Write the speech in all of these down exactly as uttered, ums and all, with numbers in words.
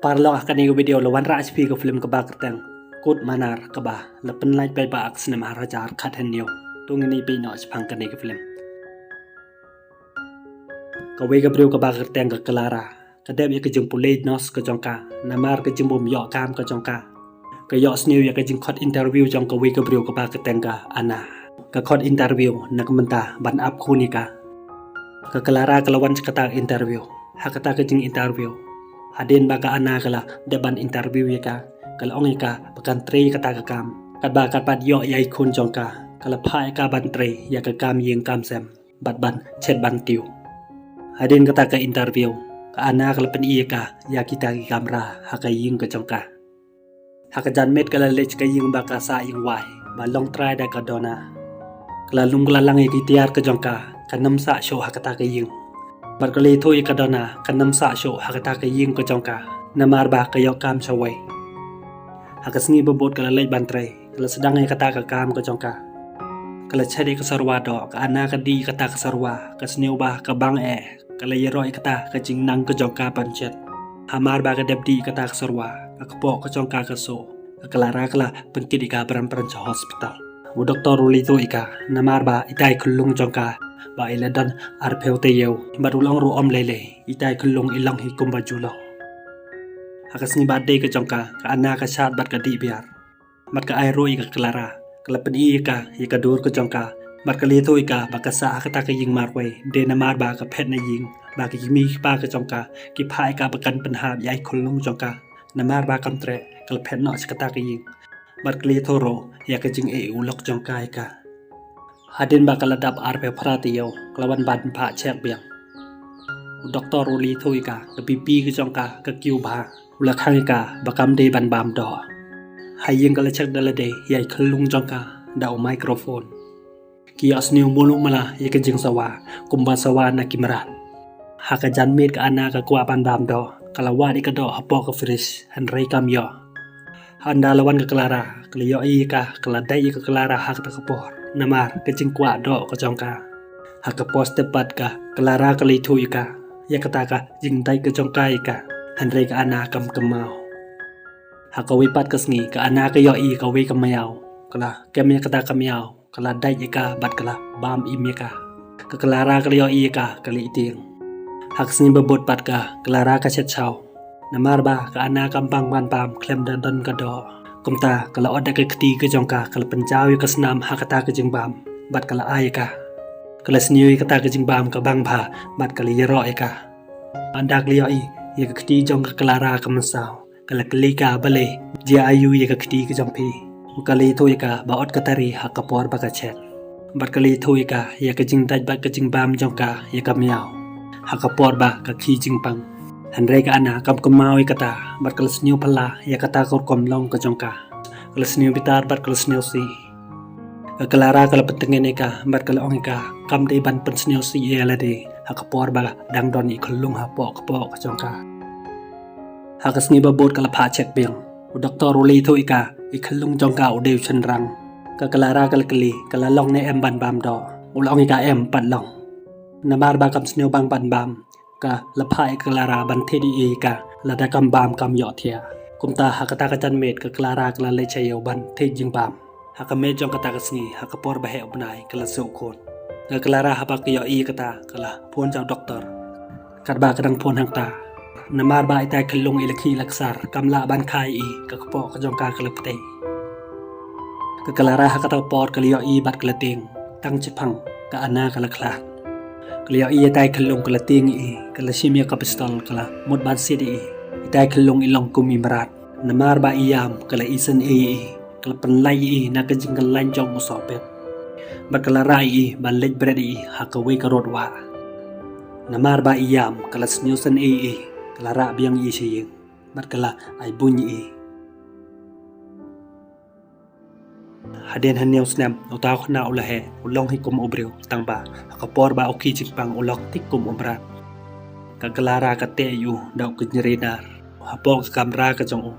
Paralok, ha kane ka video la wanrah sha phi ka film kaba kyrteng Kut Manar kaba la pynlait paidbah ha ka snem ar hajar khathynñiew. To ngin ïa peit noh shaphang kane ka film. Kawei ka briew kaba kyrteng ka Clara ka dep ïa ka jingpule nurse ka jong ka, namar ka jingbym ïoh kam ka jong ka. Ka ïohsngew ïa ka jingkhot interview jong kawei ka briew kaba kyrteng ka Anna. Ka khot interview na ka bynta ban ap khun ïa ka. Ka Clara ka la wan sha kata ka interview. Ha kata ka jing interview, hadien ba ka Anna ka la dep ban interview ïa ka, ka la ong ïa ka ba kan trei kata ka kam. Katba ka pat ïoh ïa i khun jong ka, ka la phah ïa ka ban trei ïa ka kam ïing kam sem bad ban chet ban tiew. Hadien kata ka interview, ka Anna ka la pyni ïa ka ïa kita ki kamra ha ka ïing ka jong ka. Ha ka janmiet ka la leit sha ka ïing ba ka sah ïing wai ba long trai da ka Donna. Ka la lum ka la lang ïa ki tiar ka jong ka, kan ym sah shuh ha kata ka ïing. Bad ka la ïathuh ïa ka Donna kan ym sah shuh ha kata ka ïing ka jong ka, namar ba ka ïoh kam shawei. Ha ka sngi ba bud ka la leit ban trei, ka la sdang ïa kata ka kam ka jong ka. Ka la chet ïa ka syrwa doh, ka Anna ka dih ïa kata ka syrwa, ka sniew ba ka bang eh. Ka la ïaroh ïa kata ka jingnang ka jong ka ban chet. Hamar ba ka dep dih ïa kata ka syrwa, ka kpoh ka jong ka ka suh. Ka Clara ka la pynkit ïa ka bran bran sha hospital. U doktor u la ïathuh ïa ka, namar ba itai i khyllung jong ka ba i la don arphew taïew bad u la ong ruh ym lei lei, itai i khyllung i long hi kumba ju long. Ha ka sngi birthday ka jong ka, ka Anna ka shad bad ka dih biar. Bad ka ai ruh ïa ka Clara, ka la pyni ïa ka ïa ka dur ka jong ka. Bad ka la ïathuh ïa ka ba ka sah ha kata ka ïing marwei, dei namar ba ka phet na ïing ba ki kmie ki kpa ka jong ka ki phah ïa ka ba kan pynhap ïa i khyllung jong ka. Namar ba kam treh, ka la phet noh sha kata ka ïing. Bad ka la ïathuh ruh ïa ka jingeh u lok jong ka ïa ka. Hadien ba ka la dap arphew phra taïew, ka la wan ban phah check biang. U doktor u la ïathuh ïa ka, ka BP ka jong ka ka kiew bha. U la khang ïa ka ba kam dei ban bam doh. Ha ïing ka la check da lade ïa i khyllung jong ka da u microphone. Ki ïohsngew mulu mala ïa ka jingsawa kumba sawa na ki mrad. Ha ka janmiet ka Anna ka kwah ban bam doh, ka la wad ïa ka doh hapoh ka fridge, hynrei kam ïoh. Hynda la wan ka Clara, ka la ïohi ïa ka, ka la dait ïa ka Clara ha kata ka por, namar ka jingkwah doh ka jong ka. Ha ka por step pat ka Clara ka la ïathuh ïa ka ïa kata ka jingdait ka jong ka ïa ka, hynrei ka Anna kam kynmaw. Ha kawei pat ka sngi ka Anna ka ïohi ïa kawei ka miaw, ka la kem ïa kata ka miaw, ka la dait ïa ka bad ka la bam im ïa ka. Ka Clara ka la ïohi ïa ka, ka la ïeh tieng. Ha ka sngi ba bud pat ka Clara ka shet shaw, namar ba ka Anna kam bang ban bam khlem da don ka doh. Kumta ka la ot da ka kti ka jong ka, ka la pynjaw ïa ka snam ha kata ka jingbam bad ka la ai ïa ka. Ka la sniew ïa kata ka jingbam ka bang bha bad ka la ïaroh ïa ka. Hynda ka la ïohi ïa ka kti jong ka Clara ka mynsaw, ka la kylli ka, balei, jia aïu ïa ka kti ka jong phi? Ka la ïathuh ïa ka ba ot ka tari ha ka por ba ka chet. Bad ka la ïathuh ïa ka ïa ka jingdait bad ka jingbam jong ka ïa ka miaw ha ka por ba ka khie jingpang. Hynrei ka Anna kam kynmaw ïa kata bad ka la sniew phylla ïa kata ka rukom long ka jong ka. Ka la sniew bitar bad ka la sniewsih. Ka Clara ka la pyntngen ïa ka bad ka la ong ïa ka, kam dei ban pynsniewsih ïa lade ha ka por ba dang don i khyllung hapoh ka kpoh ka jong ka. Ha ka sngi ba bud ka la phah check biang. U doktor u la ïathuh ïa ka, i khyllung jong ka u dei u shynrang. Ka Clara ka la kylli, ka la long ne em ban bam doh? U la ong ïa ka, em, pat long. Namar ba kam sniew bang ban bam, ka la phah ïa ka Clara ban thied ïa ka, lada kam bam kam ïohthiah. Kumta ha kata ka janmiet ka Clara ka la leit sha ïew ban thied jingbam. Ha ka miet jong kata ka sngi, ha ka por ba heh u bnai, ka la suh khun. Ka Clara haba ka ïohi ïa kata, ka la phone sha u doktor. Katba ka dang phone hangta, namar ba itai i khyllung i la khih la ksar, kam lah ban kha ïa i, ka kpoh ka jong ka ka la ptei. Ka Clara ha kata ka por ka la ïohi bad ka la tieng, tang shiphang ka Anna ka la khlad. Ka la ïohi ïa itai i khyllung ka la tieng ïa i, ka la shim ïa ka pistol ka la mut ban siat ïa i. Itai i khyllung i long kum i mrad. Namar ba i ïam ka la isynei ïa i, ka la pynlait ïa i na ka jingkyllain jong u sohpet. Bad ka la rah ïa i ban leit bret ïa i ha kawei ka rud wah. Namar ba i ïam ka la sniew synei ïa i, ka la rah biang ïa i sha ïing bad ka la ai buiñ ïa i. Hadien hynñiew snem, uta u khynnah u la heh, u long hi kum u briew, tang ba ha ka por ba u khie jingpang u long tik kum u mrad. Ka Clara ka teh ïa u da u kynjri nar hapoh ka kamra ka jong u.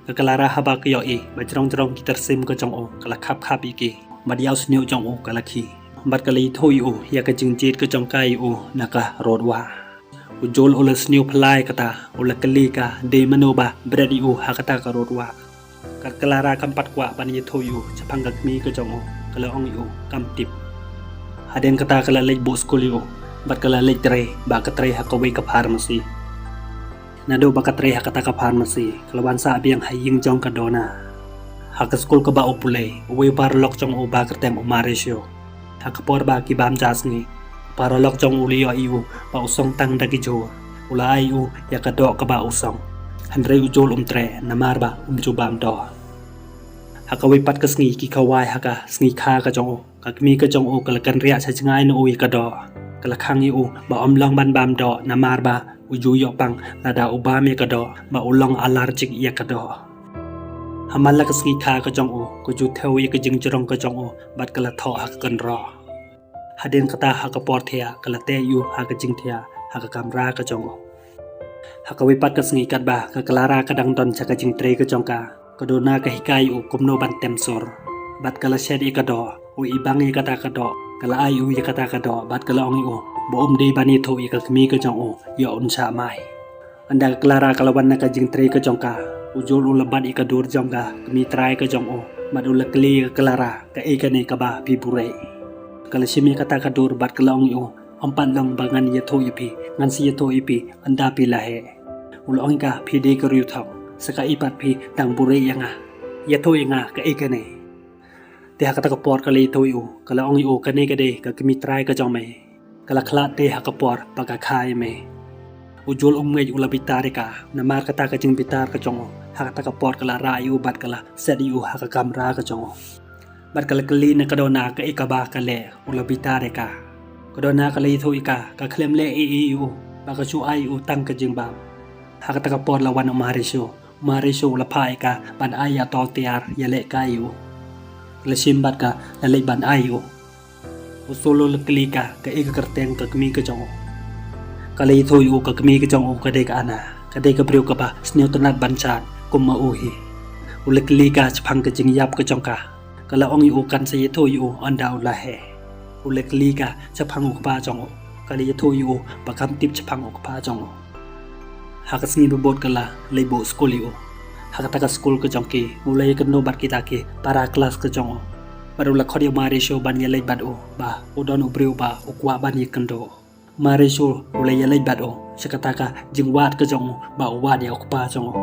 Ka Clara haba ka ïohi ba jrong jrong ki tyrsim ka jong u ka la khap khap ïa ki, bad ïa u shñiuh jong u ka la khih. Bad ka la ïathuh ïa u ïa ka jingjied ka jong ka ïa u na ka rud wah. U Joel u la sniew phylla ïa kata, u la kylli ka, dei mano ba bret ïa u ha kata ka rud wah. Ka Clara kam pat kwah ban ïathuh ïa u shaphang ka kmie ka jong u, ka la ong ïa u, kam tip. Hadien kata ka la leit buh skul ïa u, bad ka la leit trei, ba ka trei ha kawei ka pharmacy. Naduh ba ka trei ha kata ka pharmacy, ka la wan sah biang ha ïing jong ka Donna. Ha ka skul kaba u pule, uwei u paralok jong u ba kyrteng u Mauricio. Ha ka por ba ki bam ja sngi, u paralok jong u u la ïohi ïa u ba u song tang da ki jhur. U la ai ïa u ïa ka doh kaba u song. Hynrei u Joel um treh namar ba um ju bam doh. Ha kawei pat ka sngi ki khawai ha ka sngi kha ka jong u. Ka kmie ka jong u ka la kynriah sha jngai na u ïa ka doh. Ka la khang ïa u ba um long ban bam doh namar ba u ju ïoh pang lada u bam ïa ka doh, ba u long allergic ïa ka doh. Ha man la ka sngi kha ka jong u, ka ju thew ïa ka jingjrong ka jong u, bad ka la thoh ha ka kynroh. Hadien kata ha ka por thiah, ka la teh ïa u ha ka jingthiah, ha ka kamra ka jong u. Ha kawei pat ka sngi katba ka Clara ka dang don sha ka jingtrei ka jong ka, ka Donna ka hikai ïa u kumno ban tem sur. Bad ka la shet ïa ka doh, u i bang ïa kata ka doh, ka la ai ïa u ïa kata ka doh, bad ka la ong ïa u ba um dei ban ïathuh ïa ka kmie ka jong u, ïoh un shah mai. Ynda ka Clara ka la wan na ka jingtrei ka jong ka, u Joel u la bat ïa ka dur jong ka kmie trai ka jong u, bad u la kylli ïa ka Clara, kaei kane kaba phi buhrieh. Ka la shim ïa kata ka dur bad ka la ong ïa u, ym pat long ba ngan ïathuh ïa phi, ngan sa ïathuh ïa phi ynda phi la heh. U la ong ïa ka, phi dei ka riewthok, sa kaei pat phi dang buhrieh ïa nga. Ïathuh ïa nga kaei kane. Te ha kata ka por ka la ïathuh ïa u, ka la ong ïa u, kane ka dei ka kmie trai ka jong me. Ka la khlad te ha ka por ba ka kha ïa me. U Joel um ngeit, u la bitar ïa ka, namar kata ka jingbitar ka jong u. Ha kata ka por ka la rah ïa u bad ka la set ïa u ha ka kamra ka jong u. Bad ka la kylli na ka Donna kaei kaba ka leh, u la bitar ïa ka. Ka Donna ka la ïathuh ïa ka, ka khlem leh ei ei ïa u, ba ka shu ai ïa u tang ka jingbam. Ha kata ka por la wan u Mauricio. Mauricio u la phah ïa ka ban ai ïa uto u tiar ïalehkai ïa u. La shim bad ka la leit ban ai ïa u. U Joel u la kylli ka, kaei ka kyrteng ka kmie ka jong u. Ka la ïathuh ïa u, ka kmie ka jong u ka dei ka Anna. Ka dei ka briew kaba sniew tynnad ban shad kum ma u hi. U la kylli ka shaphang ka jingïap ka jong ka. Ka la ong ïa u kan sa ïathuh ïa u ynda u la heh. U la kylli ka shaphang u kpa jong u. Ka la ïathuh ïa u ba kam tip shaphang u kpa jong u. Ha ka sngi ba bud ka la leit buh skul ïa u. Ha kata ka skul ka jong ki, u la ïakynduh bad kita ki para klas ka jong u. Bad u la khot ïa u Mauricio ban ïaleit bad u, ba u don u briew ba u kwah ban ïakynduh. Mauricio u la ïaleit bad u sha kata ka jingwad ka jong u ba u wad ïa u kpa jong u.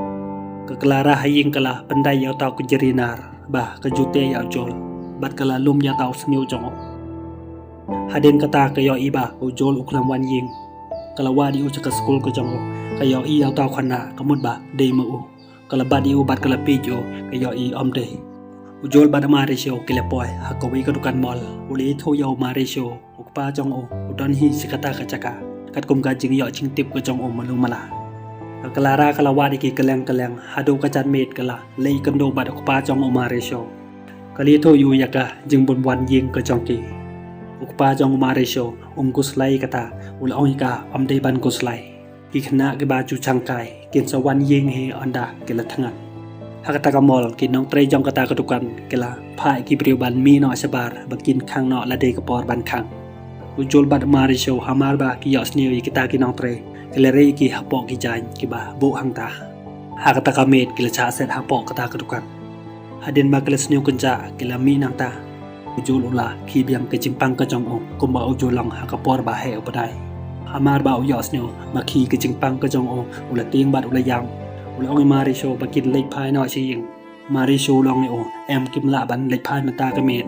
Ka Clara ha ïing ka la pyndait ïa uto u jyrnar ba ka ju teh ïa u Joel, bad ka la lum ïa uto u sniew jong u. Hadien kata ka ïohi ba u Joel u khlem wan ïing. Ka la wad ïa u sha ka skul ka jong u. Ka ïohi ïa uto u khynnah, ka mut ba dei ma u. Ka la bat ïa u bad ka la peit ïa u, ka ïohi ym dei. U Joel bad u Mauricio ki la poi ha kawei ka dukan mall. U la ïathuh ïa u Mauricio, u kpa jong u u don hi sha kata ka jaka, katkum ka jingïoh jingtip ka jong u malu mala. Ka Clara ka la wad ïa ki kylleng kylleng, haduh ka janmiet ka la leit kynduh bad u kpa jong u Mauricio. Ka la ïathuh ïa u ïa ka jingbym wan ïing ka jong ki. U kpa jong u Mauricio um khuslai ïa kata, u la ong ïa ka ym dei ban khuslai. Ki khynnah kiba ju shangkai kin sa wan ïing hi ynda ki la thngan. Ha kata ka mall, ki nongtrei jong kata ka dukan ki la phah ïa ki briew ban mih noh shabar ba kin khang noh lade ka por ban khang. U Joel bad u Mauricio hamar ba ki ïohsngew ïa kita ki nongtrei, ki la rieh ïa ki hapoh ki jaiñ kiba buh hangta. Ha kata ka miet ki la shah set hapoh kata ka dukan. Hadien ba ki la sniew kynjah ki la mih nangta. U Joel u la khie biang ka jingpang ka jong u kumba u ju long ha ka por ba heh u padai. Hamar ba u ïohsngew ba khie ka jingpang ka jong u, u la tieng bad u la ïap. U la ong ïa u Mauricio ba kin leit phai noh sha ïing. U Mauricio u la ong ïa u, em, kim lah ban leit phai mynta ka miet.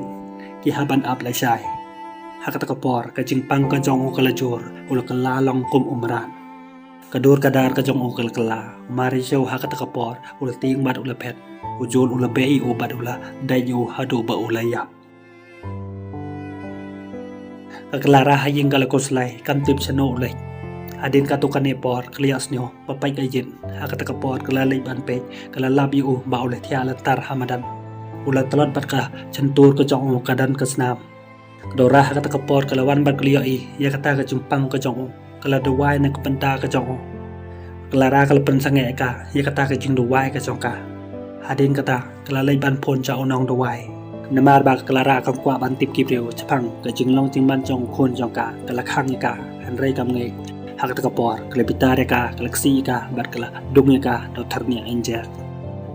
Ki hap ban ap lashai. Ha kata ka por ka jingpang ka jong u ka la jur, u la kylla long kum u mrad. Ka dur ka dar ka jong u ka la kylla. U Mauricio ha kata ka por u la tieng bad u la phet. U Joel u la beh ïa u bad u la dait ïa u haduh ba u la ïap. Ka Clara ha ïing ka la khuslai, kam tip shano u leit. Hadien katto katne por ka la ïohsngew ba pait ka ïit. Ha kata ka por ka la leit ban peit, ka la lap ïa u ba u la thiah lynter ha madan. U la tlot bad ka shyntur ka jong u ka don ka snam. Ka Dora ha kata ka por ka la wan bad ka la ïohi ïa kata ka jingpang ka jong u. Ka la duwai na ka bynta ka jong u. Ka Clara ka la pynsangeh ïa ka ïa kata ka jingduwai ka jong ka. Hadien kata ka la leit ban phone sha u nongduwai. Namar ba ka Clara kam kwah ban tip ki briew shaphang ka jinglong jingman jong u khun jong ka, ka la khang ïa ka, hynrei kam ngeit. Ha kata ka por ka la bitar ïa ka, ka la ksih ïa ka bad ka la dung ïa ka da u thyrniang injek.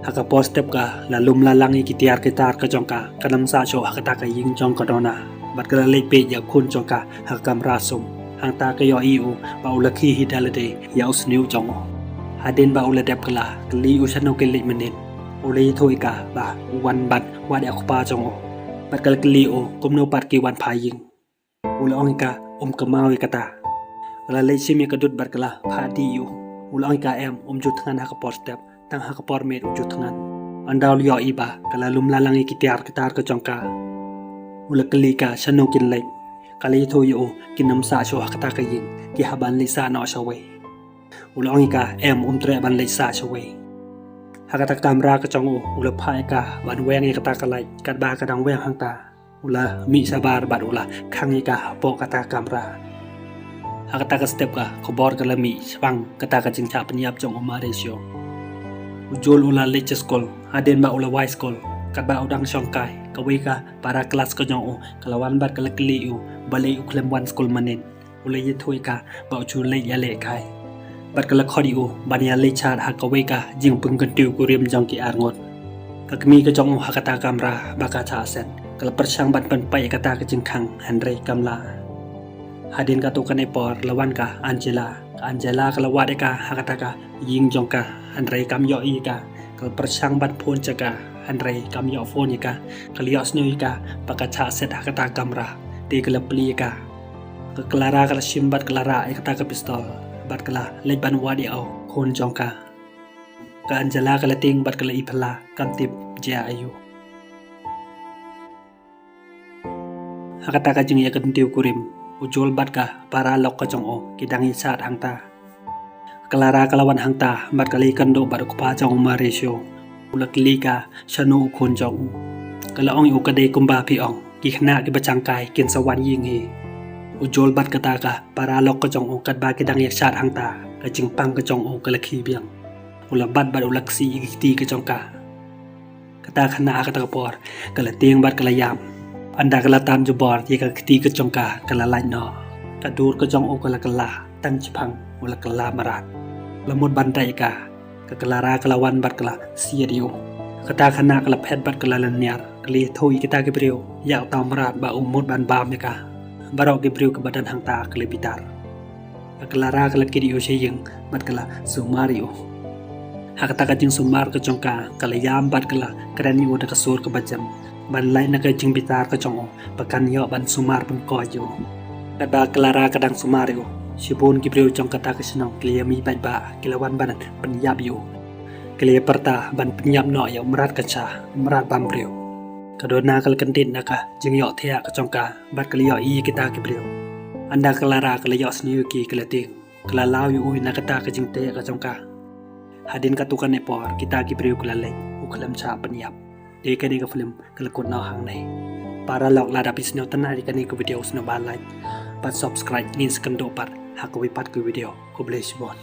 Ha ka por step ka la lum la lang ïa ki tiar ki tar ka jong ka, kam sah shuh ha kata ka ïing jong ka Donna bad ka la leit peit ïa u khun jong ka ha ka kamra sum. Hangta ka ïohi u ba u la khie hi da lade ïa u snieh jong u. Hadien ba u la dep ka la kylli u shano ki leit mynnin. U la ïathuh ïa ka ba u wan ban wad ïa u kpa jong u bad ka la kylli u kumno pat ki wan phai ïing. U la ong ïa ka um kynmaw ïa kata. Ka la leit shim ïa ka dud bad ka la phah dih ïa u. U la ong ïa ka em um ju thngan ha ka por step, tang ha ka por miet u ju thngan. Ynda u la ïohi ba ka la lum la lang ïa ki tiar ki tar ka jong ka, u la kylli ka shano kin leit. Ka la ïathuh ïa u kim sah shuh ha kata ka ïing, ki hap ban leit sah noh shawei. U la ong ïa ka em um treh ban leit sah shawei. Ha kata ka kamra ka jong u u la phah ïa ka ban weng ïa kata ka light katba ka dang weng hangta. U la mih shabar bad u la khang ïa ka hapoh kata ka kamra. Ha kata ka step ka khubor ka la mih shaphang kata ka jingshah pynïap jong u Mauricio. U Joel u la leit sha skul, hadien ba u la wai skul katba u dang shong kai, kawei ka para klas ka jong u ka la wan bad ka la kylli ïa u balei u khlem wan skul mynnin. U la ïathuh ïa ka ba u shu leit ïalehkai bad ka la khot ïa u ban ïaleit shad ha kawei ka jingpynkyntiew kurim jong ki arngut. Ka kmie ka jong u ha kata ka kamra ba ka shah set ka la pyrshang ban pynpait ïa kata ka jingkhang hynrei kam lah. Hadien katto katne por la wan ka Angela. Ka Angela ka la wad ïa ka ha kata ka ïing jong ka hynrei kam ïohi ïa ka. Ka la pyrshang ban phone sha ka hynrei kam ïoh phone ïa ka. Ka la ïohsngew ïa ka ba ka shah set ha kata ka kamra, te ka la plie ïa ka. Ka Clara ka la shim bad ka la rah ïa kata ka pistol bad ka la leit ban wad ïa u khun jong ka. Ka Angela ka la tieng bad ka la ïaphylla, kam tip jia aïu. Ha kata ka jingïakyntiew kurim, u Joel bad ka para lok ka jong u ki dang ïashad hangta. Ka Clara ka la wan hangta bad ka la ïakynduh bad u kpa jong u Mauricio. U la kylli ka shano u khun jong u. Ka la ong ïa u ka dei kumba phi ong, ki khynnah kiba shang kai kin sa wan ïing hi. U Joel bad kata ka para lok ka jong u katba ki dang ïashad hangta, ka jingpang ka jong u ka la khih biang. U la bat bad u la ksih ïa ki kti ka jong ka. Kata ka khynnah ha kata ka por ka la tieng bad ka la ïam. Ynda ka la tan jubor ïa ka kti ka jong ka, ka la lait noh. Ka dur ka jong u ka la kylla tang shaphang u la kylla mrad. La mut ban dei ïa ka. Ka Clara ka la wan bad ka la siat ïa u. Kata ka khynnah ka la phet bad ka la lyniar, ka la ïathuh ïa kita ki briew ïa uta u mrad ba u mut ban bam ïa ka. Baroh ki briew kiba don hangta ki la bitar. Ka Clara ka la kit ïa u sha ïing bad ka la sumar ïa u. Ha kata ka jingsumar ka jong ka, ka la ïam bad ka la kren ïa u da ka sur kaba jem ban lait na ka jingbitar ka jong u ba kan ïoh ban sumar pynkoit ïa u. Katba ka Clara ka dang sumar ïa u, shibun ki briew jong kata ka shnong ki la ïa mih bad ba ki la wan ban pynïap ïa u. Ki la ïa pyrta ban pynïap noh ïa u mrad ka sha, u mrad bam briew. Ka Donna ka la kyndit na ka jingïohthiah ka jong ka bad ka la ïohi ïa kita ki briew. Ynda ka Clara ka la ïohsngew ïa ki, ka la tieng. Ka la law ïa u na kata ka jingteh ka jong ka. Hadien katto katne por kita ki briew ki la leit, u khlem shah pynïap. Te kane ka film ka la kut noh hangne. Para lok, lada phi sngewtynnat ïa kane ka video, sngewbha like bad subscribe, ngin sa ïakynduh pat ha kawei pat ka video. Khublei shibun.